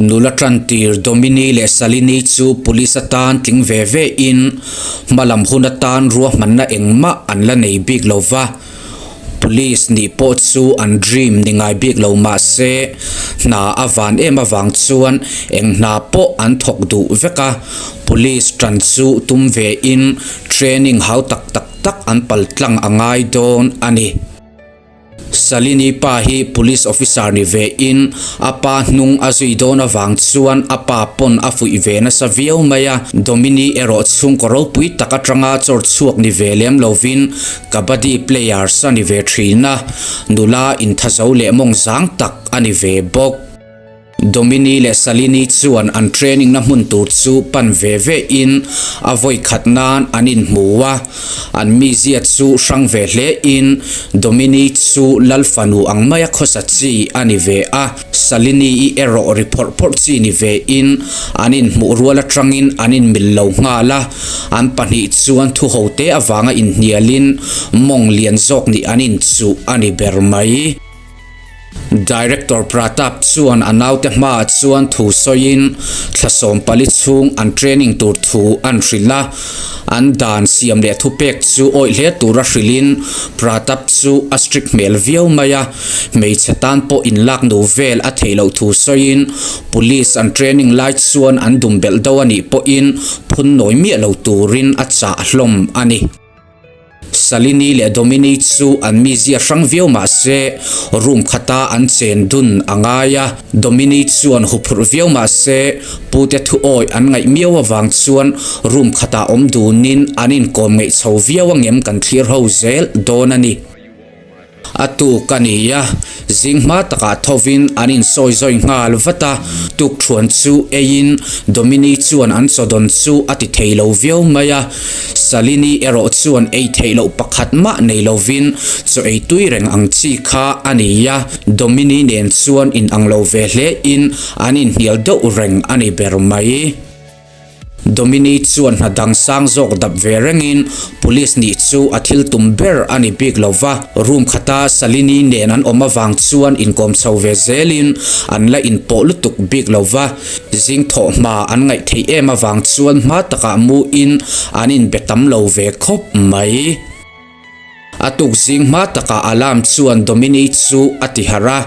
Nula tantir Domini leh Salini chu police atan tling ve ve in hmalam hun atan ruahmanna engmah an la nei bik lo va. Police nih pawh chu an dream ni ngai bik lo mah se hna a van em avang chuan eng hna pawh an thawk duh vek a. Police tan chu tum ve in training hau tak tak tak an paltlang a ngai dawn a ni. Salini pa hi police officer ni ve in a pa hnung a zui dawn avang chuan a pa pawn a fuih ve nasa viau mai a. Domini erawh chhungkaw ropui tak atanga chawr chhuak ni ve lem lovin kabaddi players a ni ve thin a, nula inthazo leh mawng zang tak a ni ve bawk. Domini leh Salini chuan an training na hmun tur chu pan ve ve in a vawi khat nan an inhmu a, an mizia chu hrang ve hle in Domini chu lal fanu ang maia khawsa chi a ni ve a, Salini i erawh ri phawrh phawrh chi ni ve in an inhmuh rual atangin an inmil lo nghal a, an pahnih chuan thu ho te avanga inhnialin mawng lian zawk nih an inchuh a ni ber mai. Director Pratap chuan a naute hmaah chuan thu sawiin thla 14 chhung an training tur thu an hrilh a, an dan siam leh thupek chu awih hle tura hrilhin Pratap chu a strict hmel viau mai a, hmeichhe tan pawh inlak nu vel a theih loh thu sawiin police an training lai chuan an dum belh do a nih pawhin phun nawi miah lo turin a chah hlawm a ni. Salini leh Domini chu an mizia hrang viau mah se room khata an chen dun a ngai a. Domini chuan huphurh viau mah se pute thu awi an ngaih miau avang chuan room khatah awm dunin an inkawm ngeih chho viau angem kan thlir ho zel dawn a ni. A tuk a ni a, zing hma takah thovin an insawi zawi nghal vat a, tukthuan chu eiin Domini chuan an chawdawn chu a ti thei lo viau mai a, Salini erawh chuan ei theih loh pakhat mah nei lovin chaw ei tui reng ang chi kha a ni a, Domini nen chuan inang lo ve hle in an inhnial deuh reng a ni ber mai. Domini chuan hna dang sang zawk dap ve rengin police nih chu a thil tum ber a ni bik lo va, room khata Salini nen an awm avang chuan inkawm chho ve zelin an la inpawh lutuk bik lo va, zing thawh hma an ngaih theih em avang chuan hma takah muin an inbe tam lo ve khawp mai. A tuk zing hma takah alarm chuan Domini chu a ti harh a,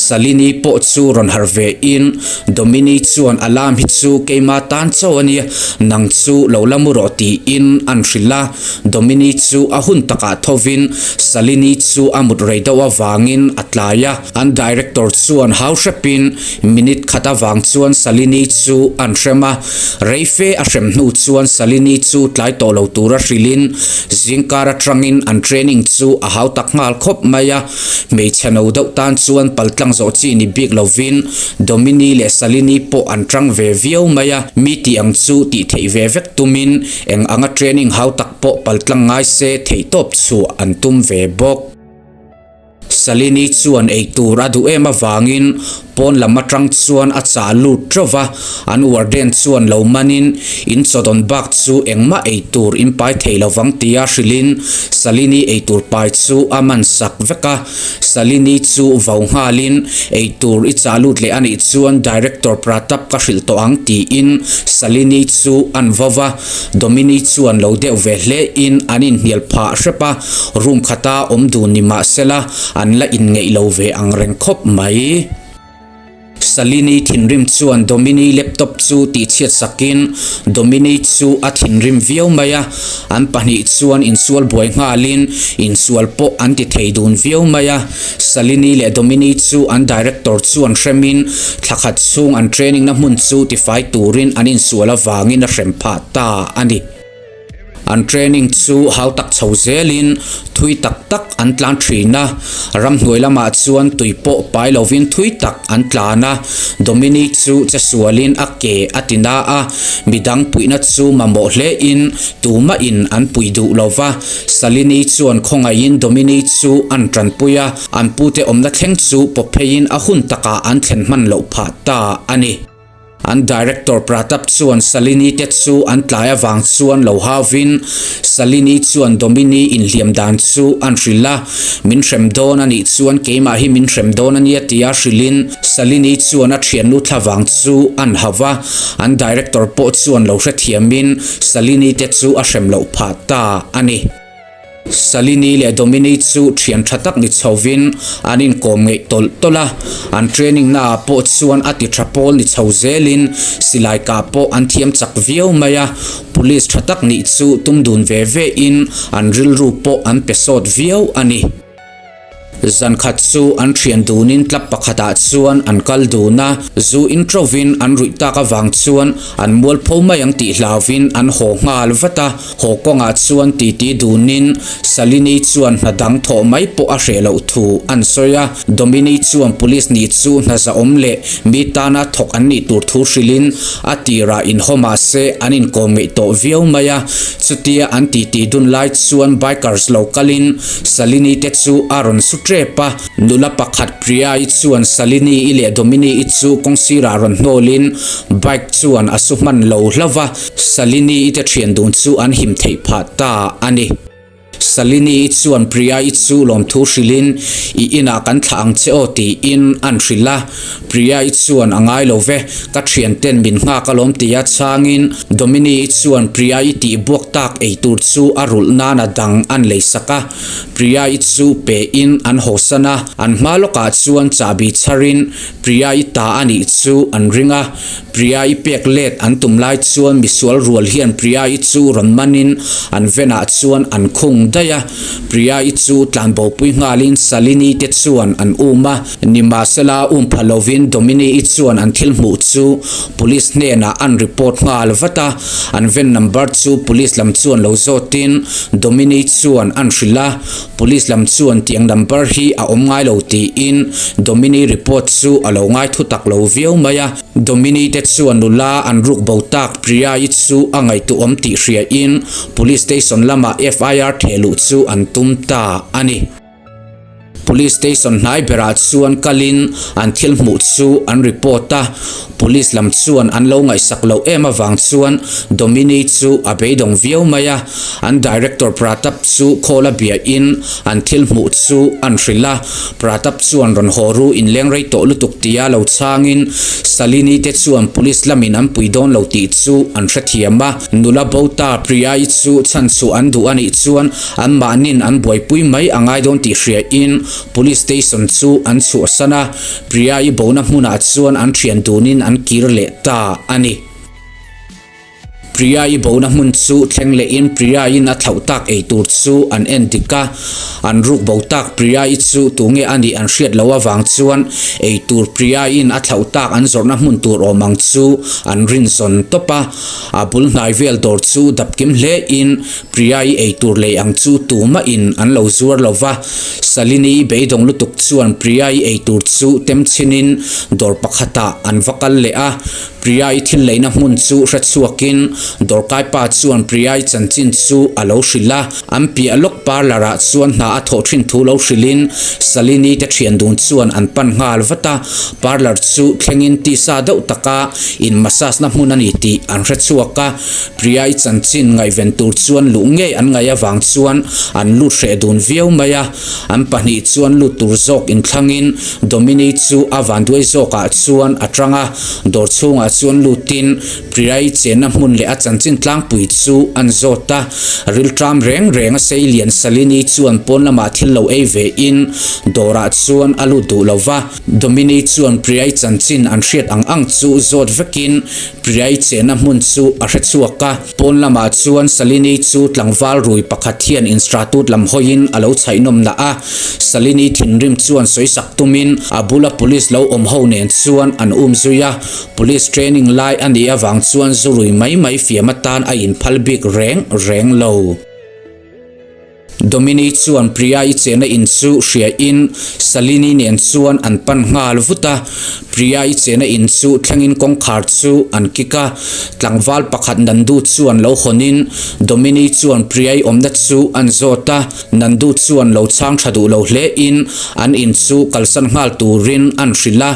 Salini pawh chu rawn harh ve in, Domini chuan alarm hi chu keima tan chauh a nia, nang chu lo la mu rawh tiin an hrilh a, Domini chu a hun takah thovin Salini chu a mut rei deuh avangin a tlai a, an director chuan hau hrepin minute khat avang chuan Salini chu an hrem a. Rei fe a hrem hnu chuan Salini chu tlai tawh lo tura hrilhin zingkar atangin an training chu a hau tak nghal khawp mai a. Hmeichhe no deuh tan chuan paltlang zawh chi ni bik lovin Domini leh Salini pawh an tang ve viau mai a. Mi tih ang chu tih theih ve vek tumin eng anga training hau tak pawh paltlang ngai se theihtawp chhuah an tum ve bawk. Salini chuan ei tur a duh em avangin pawn lam atang chuan a chah lut teuh va, an warden chuan lo manin in chawdawn bak chu engmah ei tur in pai thei lo vang tia hrilhin Salini ei tur pai chu a man sak vek a. Salini chu vau nghalin ei tur i chah lut leh a nih chuan Director Pratap ka hrilh tawh ang tiin Salini chu an vau va. Domini chuan lo deuh ve hle in an inhnial phah hrep a, room khata awm dun ni mah sela an la inngeih lo ve ang reng khawp mai. Salini thinrim chuan Domini laptop chu tihchhiat sakin Domini chu a thinrim viau mai a, an pahnih chuan insual buai nghalin insual pawh an ti thei dun viau mai a. Salini leh Domini chu an director chuan hremin thla khat chhung an training na hmun chu tifai turin an insual avangin a hrem phah ta a ni. An training chu hau tak chho zelin thui tak tak an tlan thin a, ramhnuai lamah chuan tui pawh pai lovin thui tak an tlan a, Domini chu che sualin a ke a ti na a, midang puihna chu mamawh hlein tumahin an pui duh lova. Salini chuan khawngaihin Domini chu an tanpui a, an pute awmna thleng chu pawp pheiin a hun takah an thlen hman loh phah ta a ni. An Director Pratap chuan Salini te chu an tlai avang chuan lo hauvin Salini chuan Domini inhliam dan chu an hrilh a, Min hrem dawn a nih chuan keimah hi min hrem dawn a nia tia hrilhin Salini chuan a thiannu thlavang chu an hauh a, an Director pawh chuan lo hrethiamin Salini te chu a hrem loh phah ta a ni. Salini leh Domini chu thian tha tak ni chhovin an inkawm ngeih tawlh tawlh a, an training naah pawh chuan a ti tha pawl ni chho zelin silai kah pawh an thiam chak viau mai a, police tha tak nih chu tum dun ve ve in an rilru pawh an pe sawt viau a ni. Zan khat chu an thian dunin club pakhatah chuan an kal dun a, zu in ṭovin an ruih tak avang chuan an mualpho mai ang tih hlauvin an haw nghal vat a. Haw kawngah chuan titi dunin Salini chuan hna dang thawh mai pawh a hreh loh thu an sawi a. Domini chuan police nih chu hna zahawm leh mi tana thawk an nih tur thu hrilhin a tirah inhaw mah se an inkawm ngeih tawh viau mai a. Chutia an titi dun lai chuan bikers lo kalin Salini te chu a rawn su tep a, nula pakhat Priya-i chuan Salini-i leh Domini-i chu kawng sirah rawn hnawlin bike chuan a su hman lo hlauh a, Salini-i te thian dun chu an him theih phah ta a ni. Salini-i chuan Priya-i chu lawmthu hrilhin i inah kan thlah ang che aw tiin an hrilh a, Priya-i chuan a ngai lo ve, ka thianten min nghak alawm tia chhangin Domini-i chuan Priya-i tih buak tak ei tur chu a rulh nan a dang an lei sak a, Priya-i chu pe in an hawsan a, an hma lawkah chuan chahbi chharin Priya-i ta a nih chu an ring a, Priya-i pek let an tum lai chuan misual rual hian Priya-i chu rawn manin an venah chuan an khung daih a, Priya-i chu tlanbopui nghalin Salini te chuan an um a. Nimahsela, um pha lovin Domini-i chuan an thil hmuh chu Police hnenah an report nghal vat a, an ven number chu Police lam chuan lo zawtin Domini chuan an hrilh a, Police lam chuan tiang number hi a awm ngai lo tiin Domini report chu a lo ngai thutak lo viau mai a, Domini te chuan nula an ruk bo tak Priya-i chu a ngaihtuahawm tih hriain Police Station lamah FIR thehluh chu an tum ta a ni. Police station hnai berah chuan kalin an thil hmuh chu an report a, police lam chuan an lo ngaihsak loh em avang chuan Domini chu a beidawng viau mai a, an director Pratap chu call a biahin an thil hmuh chu an hrilh a, Pratap chuan rawn haw ru inleng rei tawh lutuk tia lo chhangin Salini te chuan police lamin an pui dawn lo tih chu an hrethiam a, nula bo ta Priya-i chu chhanchhuah an duh a nih chuan An mahnin an buaipui mai a ngai dawn tih hriain Police Station chu an chhuahsan a, Priya-i bona hmunah chuan an thian dunin an kir leh ta a ni. Priya-i bona hmun chu thleng lehin Priya-in a thlauh tak ei tur chu an en dik a, an ruk bo tak Priya-i chu tunge a nih an hriat loh avang chuan ei tur Priya-in a thlauh tak an zawrhna hmun tur awm ang chu an rinzawn tawp a, a bul hnai vel dawr chu dapkim hlein Priya-i eitur lei ang chu tumah in an lo zuar lo va, Salini-i beidawng lutuk chuan Priya-i eitur chu tem chhin in dawr pakhatah an va kal leh a, Priya-i thil leina hmun chu hre chhuakin dawrkai pa chuan Priya-i chanchin chu a lo hrilh a, an piah lawk parlour ah chuan hna a thawh thin thu lo hrilhin Salini te thian dun chuan an pan nghal vat a, parlour chu thlengin tisa deuh taka in massage na hmun a ni tih an hre chhuak a. Priya-i chanchin ngaihven tur chuan luh ngei an ngaih avang chuan an lut hreh dun viau mai a, an pahnih chuan lut tur zawk inthlangin Domini chu a vanduai zawkah chuan a tang a, dawr chhungah chuan lutin Priya-i chenna hmun leh a chanchin tlangpui chu an zawt a, rilṭam reng reng a sei lian Salini chuan pawn lamah thil lo ei ve in dawrah chuan a lut duh lo va, Domini chuan Priya-i chanchin an hriat ang ang chu zawt vekin Priya-i chenna hmun chu a hre chhuak a, pawn lamah chuan Salini chu tlangval rui pakhat hian instratut lam hawiin a lo chhaihnawm nah a, Salini thinrim chuan sawisak tumin a bula police lo awm ho nen chuan an um zui a, police training lai a nih avang chuan zu rui mai mai fiam atan a inphal bik reng reng lo. Domini chuan Priya-i chenna in chu hriain Salini nen chuan an pan nghal vut a. Priya-i chena in chu thlengin kawngkhar chu an kik a, tlangval pakhat Nandu chuan lo hawnin Domini chuan Priya-i awmna chu an zawt a, Nandu chuan lo chhang tha duh lo hle in an in chu kalsan nghal turin an hrilh a,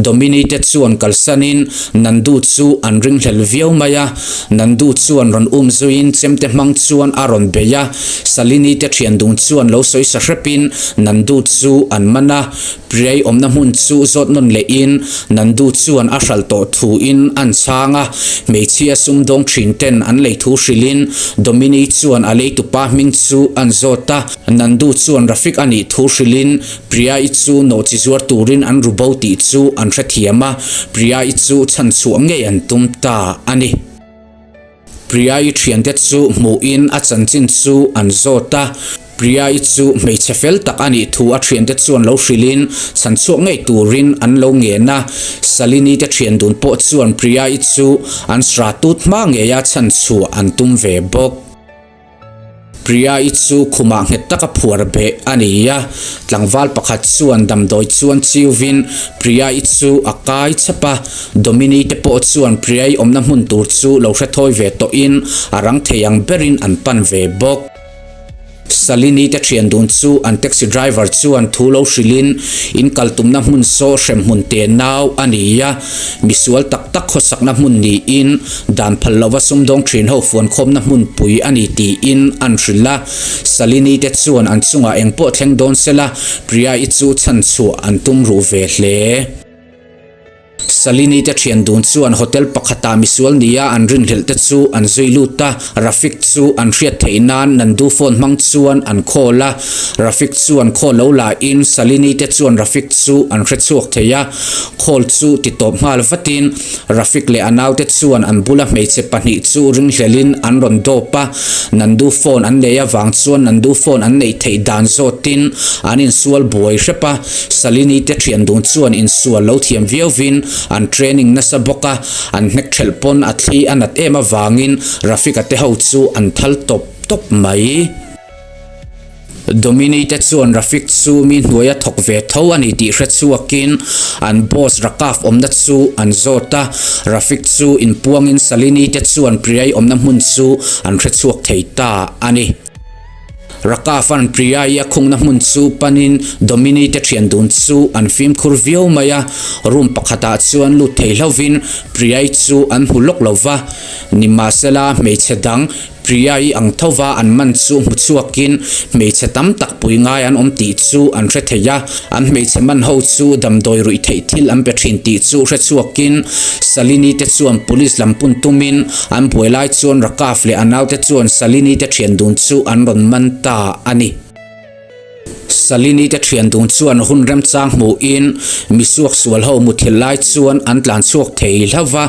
Domini te chuan kalsanin Nandu chu an ringhlel viau mai a, Nandu chuan rawn um zuiin chemte hmang chuan a rawn bei a, Salini te thian dung chuan lo sawi sa hrepin Nandu chu an man a, Priai awmna hmun chu zawt nawn lehin Nandu chuan a hralh tawh thuin an chhang a, hmeichhia sumdawng thin ten an lei thu hrilhin Domini chuan a leitupa hming chu an zawt a, Nandu chuan Rafik a nih thu hrilhin Priai chu nawhchi zuar turin an ru bo tih chu an hrethiam a, Priai chu chhanchhuah ngei an tum ta a ni. Priya-i thiante chu hmuhin a chanchin chu an zawt a, Priya-i chu hmeichhe fel tak a nih thu a thiante chuan lo hrilhin chhanchhuak ngei turin an lo ngen a, Salini te thian dun pawh chuan Priya-i chu an sra tut hma ngeia chhanchhuah an tum ve bawk. Priya-i chu khumah nghet taka phuar beh a ni a, tlangval pakhat chuan damdawi chuan chiuvin Priya-i chu a kai chhap a, Domini te pawh chuan Priya-i awmna hmun tur chu lo hre thawi ve tawhin a rang thei ang berin an pan ve bawk. Salini te thian dun chu an taxi driver chuan thu lo hrilhin in kal tumna hmun saw hrem hmun te nau a ni a, Misual tak tak khawsakna hmun niin dan phal lova sumdawng thin ho fuankhawmna hmunpui a ni tiin an hrilh a. Salini te chuan an chungah engpawh thleng dawn sela Priya-i chu chhanchhuah an tum ruh ve hle. Salini te thian dun chuan hotel pakhatah misual nia an rinhlelh te chu an zui lut a, Rafiq chu an hriat theih nan Nandu phone hmang chuan an call a. Rafiq chuan call lo lahin Salini te chuan Rafiq chu an hrechhuak thei a. Call chu ti tawp nghal vatin Rafiq leh a naute chuan an bula hmeichhe pahnih chu ringhlelin an rawn dawp a, Nandu phone an nei avang chuan Nandu phone an neih theih dan zawtin an insual buai hrep a, Salini te thian dun chuan insual lo thiam viauvin an training nasa bawk a, an hnek thelh pawn a thli a nat em avangin Rafiq-a te ho chu an thal tawp tawp mai. Domini te chuan Rafiq chu mi hnuaia thawk ve tho a ni tih hre chhuakin an boss Rakaf awmna chu an zawt a, Rafiq chu inpuangin Salini te chuan Priyai awmna hmun chu an hre chhuak thei ta a ni. Rakaf-a'n Priyai a khungna hmun chu panin Domini te thian dun chu an fimkhur viau mai a, room pakhatah chuan lut thei hlauhin Priyai chu an hmu lawk lo va, nimahsela hmeichhe dang Priya-i ang tho va an man chu hmu chhuakin hmeichhe tam tak pui ngai an awm tih chu an hre thei a, an hmeichhe man ho chu damdawi ruih theih thil an pe thin tih chu hre chhuakin Salini te chuan police lam pun tumin an buai lai chuan Rakaf leh a naute chuan Salini te thian dun chu an rawn man ta a ni. Salini te thian dun chuan hun remchang hmuhin misuak sual ho muthilh lai chuan an tlan chhuak thei hlauh va,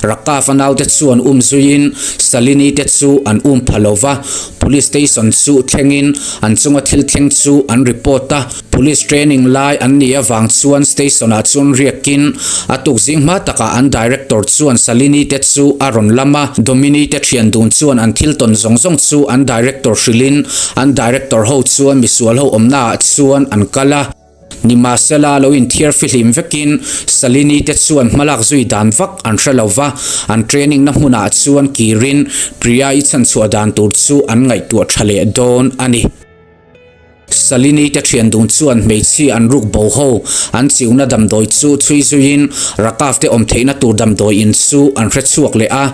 Rakaf a naute chuan um zuiin Salini te chu an um pha lo va, Police station chu thlengin an chunga thil thleng chu an report a. Police training lai an nih avang chuan station ah chuan riakin a tuk zing hma takah an director chuan Salini te chu a rawn lam a, Domini te thian dun chuan an thil tawn zawng zawng chu an director hrilhin an director ho chuan misual ho awmna ah chuan an kal a. Nimahsela lo inthiar fihlim vekin Salini te chuan hmalak zui dan vak an hre lo va, an training na hmunah chuan kirin Priya-i chhanchhuah dan tur chu an ngaihtuah tha leh dawn a ni. Salini te thian dun chuan hmeichhia an ruk bo ho an chiuna damdawi chu chhui zuiin Rakaf te awm theihna tur damdawi in chu an hre chhuak leh a,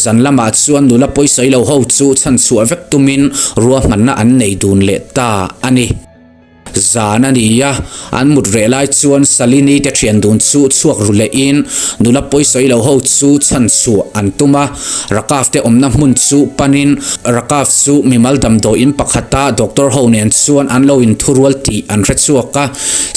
zan lamah chuan nula pawisawi lo ho chu chhanchhuah vek tumin ruahmanna an nei dun leh ta a ni. Zan a ni a, an mut reh lai chuan Salini te thian dun chu chhuak ru lehin nula pawisawi lo ho chu chhanchhuah an tum a. Rakaf te awmna hmun chu panin Rakaf chu mimal damdawi in pakhata doctor ho nen chuan an lo inthurual tih an hre chhuak a.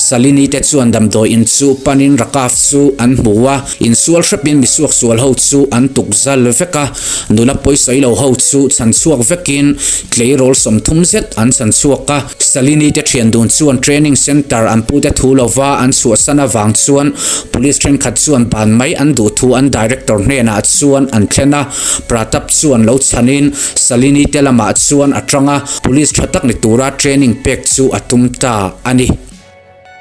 Salini te chuan damdawi in chu panin Rakaf chu an hmu a, insual hrepin misuak sual ho chu an tuk zal vek a. Nula pawisawi lo ho chu chhan chhuak vekin tleirawl 30 zet an chhan chhuak a. Salini te thian dun chuan training centre an pute thu lova an chhuahsan avang chuan Police thenkhat chuan ban mai an duh thu an director hnenah chuan an thlen a, Pratap chuan lo chhanin Salini te lamah chuan a tang a, police tha tak ni tura training pek chu a tum ta a ni.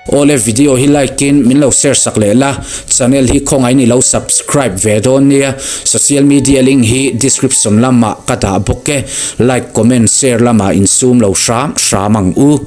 Awle video hi like in min lo share sak leh la, channel hi khawngaih in i lo subscribe ve dawn nia, social media link hi description lamah ka dah bawk e, like comment share lamah insum lo hram hram ang u.